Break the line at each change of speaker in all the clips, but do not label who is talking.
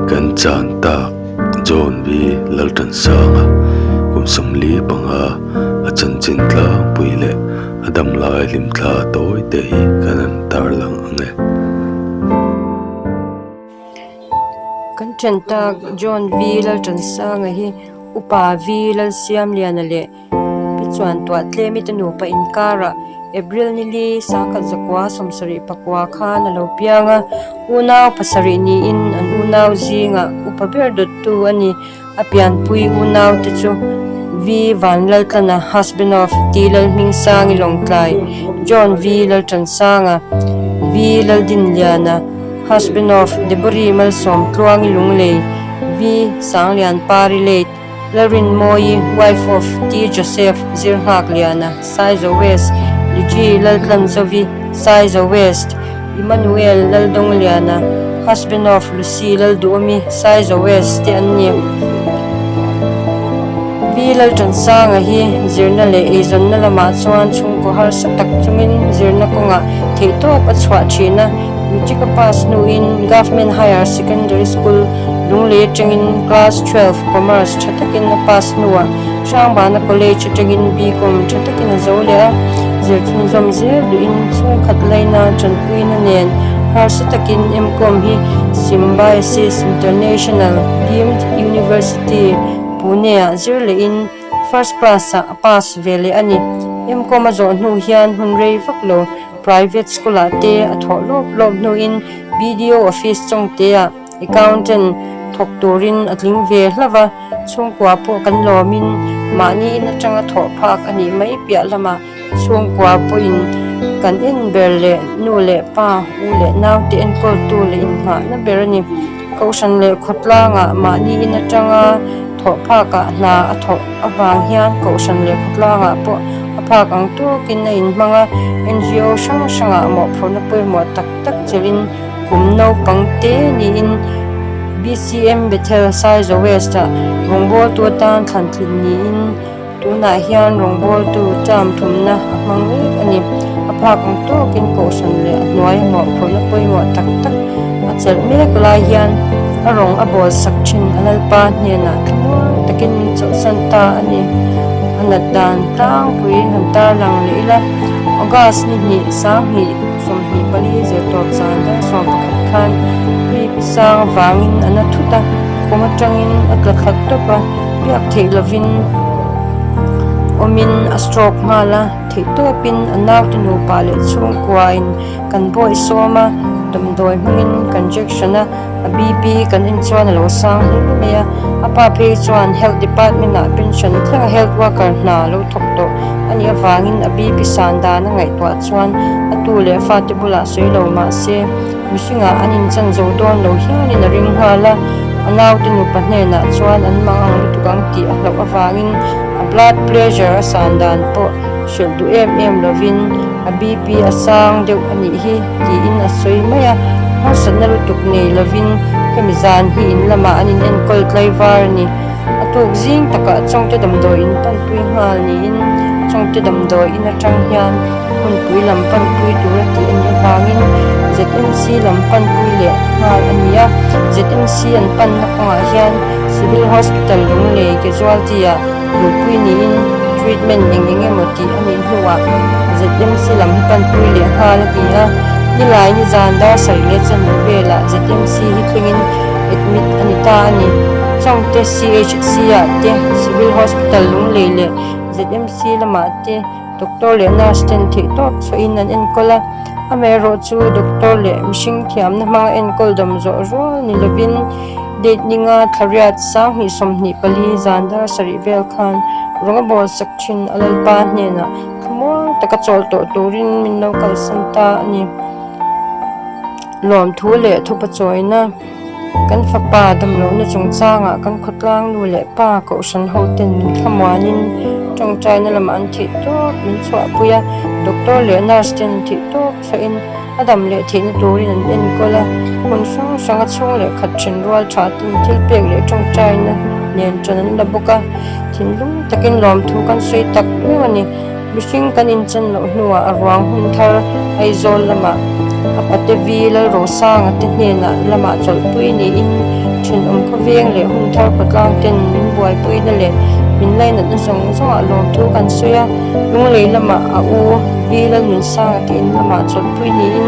Kan chan tak John V. Laltansanga kum 45 a chanchin tlangpui leh a damlai hlimthla tawi te hi kan han tarlang ang e.
Kan then tak John V. Laltansanga hi Upa V. Lalsiamliana leh Pi chuan tuah tlem i te nupa inkarah April ni li sangkhat zakua 74 khan a lo piang a, unau pasarih niin an unau zingah upa ber dawttu a ni. A pianpui unau te chu V Vanlaltlana, husband of T Lalhmingsangi Lawngtlai, John V Laltansanga, V Laldinliana, husband of Deborah Malsawmtluangi Lunglei, V Sanglianpari late. Lalrinmawii, wife of T. Joseph Zirnghakliana, Saizaw West, Liji Laltlanzovi, Saizaw West, Emmanuel Laldawngliana, husband of Lucy Lalduhawmi, Saizaw West te an ni. Pi Laltansanga hi zirna leh eizawnna lamah chuan chhungkaw harsa tak chungin zirna kawngah theihtawp a chhuah thin a. Matric a pass hnuin Government Higher Secondary School, Lunglei atangin Class 12 Commerce tha takin a pass hnuah Hrangbana College atangin B.Com tha takin a zo leh a, zir chhunzawm zel duhin chhungkhat laina tanpuina nen harsa takin M.Com hi Symbiosis International Deemed University, Pune-ah zir lehin First Class-ah a pass ve leh a ni. M.Com a zawh hnu hian hun rei vak lo. Private school ah te a thawh lawp lawp hnuin BDO office chawngte ah accountant thawk turin a tling ve hlauh a, chhungkua pawh kan lawmin mahni in atanga thawh phak a nih mai piah lamah chhungkua pawhin kan en ber leh nu leh pa, u leh naute enkawltu leh inngahna ber a ni. Kohhran leh khawtlangah mahni in atanga thawh phakah hna a thawh avang hian kohhran leh khawtlangah pawh a phak ang tawkin a inhmang a, NGO hrang hrangah mawhphurhna pawimawh tak tak chelhin kum naupang te niin BCM Bethel Saizaw West-ah rawngbawltu atan thlan tlin niin tunah hian rawngbawltu term thumna a hmang mek a ni. A phak ang tawkin kohhran leh a hnuai mawhphurhna pawimawh tak tak a chelh mek lai hian a rawng a bawl sak thin a Lalpa hnenah thlamuang takin min chawlhsan ta a ni. A nat dan tlangpui han tarlang leh ila, August ni hnih 2024 zirtawp zan dar 11 khan BP sang avangin a na thut a, kum atangin a tla thla tawp a, biak theih lovin awmin a stroke nghal a, theihtawpin a naute nupa leh chhungkuain kan bawih sawm a, damdawi hmangin kan injection a, a BP kan en chuan a lo sang hle mai a, a pa phei chuan health department ah pension thlenga health worker hna a lo thawk tawh a nih avangin a BP san dan a ngaihtuah chuan a tu leh fate bulah sawi lo mahse mihringah an inchan zo dawn lo hialin a ring nghal a, a naute nupa hnenah chuan an mang ang lutuk ang tih a hlauh avangin a blood pressure a san dan pawh hrilh duh em em lovin a BP a sang deuh a nih hi tiin a sawi mai a, harsatna lutuk nei lovin hemi zan hi in lamah an in enkawl tlaivar a ni. A tuk zing takah Chawngte damdawi in panpui nghal niin Chawngte damdawi in atang hian hunpui lam panpui tur a tih a nih avangin ZMC lam panpui leh nghal a ni a, ZMC an panna kawngah hian Civil Hospital Lunglei casualty ah luhpui niin treatment eng eng emaw tih a nih hnuah ZMC lam hi panpui leh nghal a ti a, nilai ni zan dar sarih leh chanve velah ZMC hi thlengin admit a ni ta a ni. Chawngte CHC ah te Civil Hospital Lunglei leh ZMC lamah te Doctor leh nurse ten theihtawp chhuahin an enkawl a, amaherawhchu doctor leh mihring thiamna hmanga enkawl dam zawh rual ni lovin date ninga thlariat 2024 zan dar sarih vel khan rawng a bawl sak thin a Lalpa hnenah thlamuang taka chawl tawh turin min lo kalsan ta a ni. Lawmthu leh thupachawina. Kan fapa damlohna chungchangah kan khawtlang nu leh pa kohhran ho ten min thlamuanin tawngtaina lamah an theih tawp min chhuahpui a, doctor leh nurse ten theih tawp chhuahin a dam leh theihna turin an enkawl a, hmun hrang hranga chhung leh khat then rual tha ten thil pek leh tawngtaina nen tan an la bawk a, thinlung takin lawmthu kan sawi tak meuh a ni. Mihring kan inchan loh hnuah a ruang hun thar Aizawl lamah a pate Vi Lalrosanga te hnenah lamah chawlhpui niin Thenawm khawveng leh hun thar khawtlang ten min buaipuina leh min lainatna zawng zawngah lawmthu kan sawi a, Lunglei lamah a u V Lalnunsanga te in lamah chawlhpui niin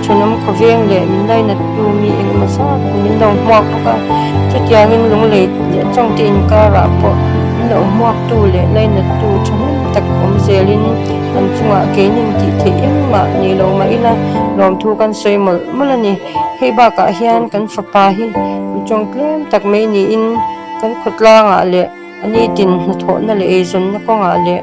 thenawm khawveng leh min lainattu mi engemaw zat min lo hmuak bawk a, chutiangin Lunglei leh Chawngte inkarah pawh min lo hmuaktu leh lainattu thahnem tak awm zelin an chungah keinin tih theih engmah nei lo mah ila lawmthu kan sawi mawlh mawlh a ni. Hei bakah hian kan fapa hi mi tawng tlem tak mai niin kan khawtlangah leh a nitin hnathawhna leh eizawnna kawngah leh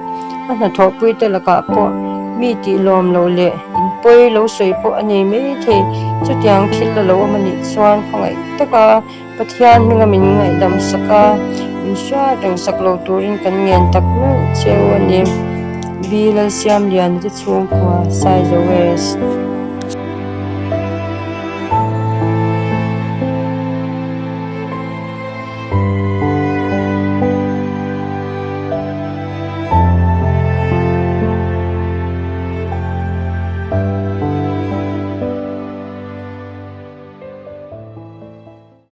a hnathawhpuite lakah pawh mi tih lawm loh leh inpawi lo sawi pawh a nei mai thei. Chutiang thil a lo awm a nih chuan khawngaih taka Pathian hminga min ngaihdam sak a, min hriat reng sak lo turin kan ngen tak meuh cheu a ni. B Lalsiamliana te chhungkua, Saizo West.